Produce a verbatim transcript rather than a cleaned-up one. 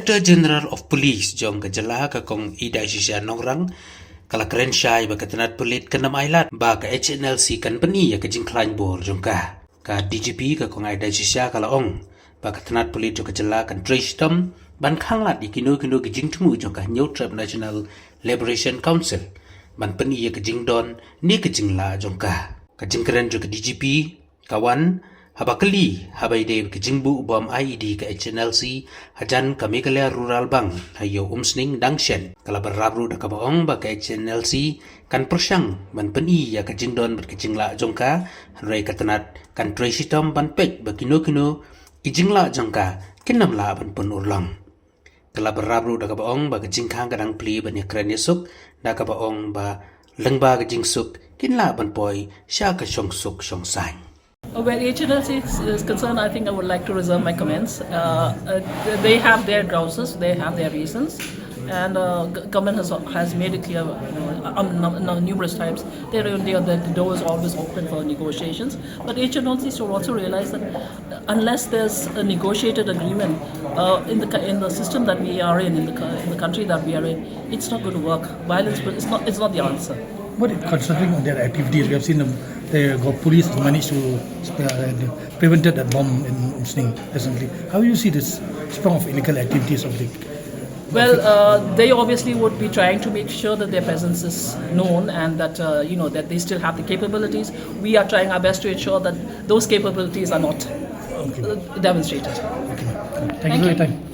Director General of Police jong ka jylla ka Kong Ida Shisha Nongrang ka la kren shai ba ka tnat pulit kan ym ailad ba ka H N L C kan pyni ïa ka jingkhlaiñ bor jong ka. Ka D G P ka Kong Ida Shisha ka la ong ba ka tnat pulit jong ka jylla kan trei shitom ban khanglad ïa kino kino ki jingthmu jong ka Hynñiewtrep National Liberation Council ban pyni ïa ka jingdon ne ka jinglah jong ka. Ka jingkren jong ka D G P ka wan haba kylli haba ïadei ka jingbuh bom I E D ka H N L C hajan ka Meghalaya Rural Bank ha Ïew Umsning dang shen. Ka la bynrap ruh da kaba ong ba ka H N L C kan pyrshang ban pyni ïa ka jingdon bad ka jinglah jong ka, hynrei ka tnat kan trei shitom ban peit ba kino kino ki jinglah jong ka kin ym lah ban pynurlong. Ka la bynrap ruh da kaba ong ba ka jingkhang ka dang plie ban ïakren ïasuk, da kaba ong ba lyngba ka jingsuk kin lah ban poi sha ka shongsuk shongsaiñ. Uh, Where H N L C is, is concerned, I think I would like to reserve my comments. Uh, uh, they have their grouses, they have their reasons, and uh, g- government has has made it clear, you know, um, num- num- numerous times. They are, they are, the door is always open for negotiations. But H N L C should also realize that unless there's a negotiated agreement uh, in the co- in the system that we are in, in the, co- in the country that we are in, it's not going to work. Violence is not is not the answer. But considering their activities, we have seen them, the go- police managed to uh, prevented that bomb in Umsning recently. How do you see this sprung of illegal activities of the? Well, uh, they obviously would be trying to make sure that their presence is known and that uh, you know that they still have the capabilities. We are trying our best to ensure that those capabilities are not uh, demonstrated. Thank you for your time.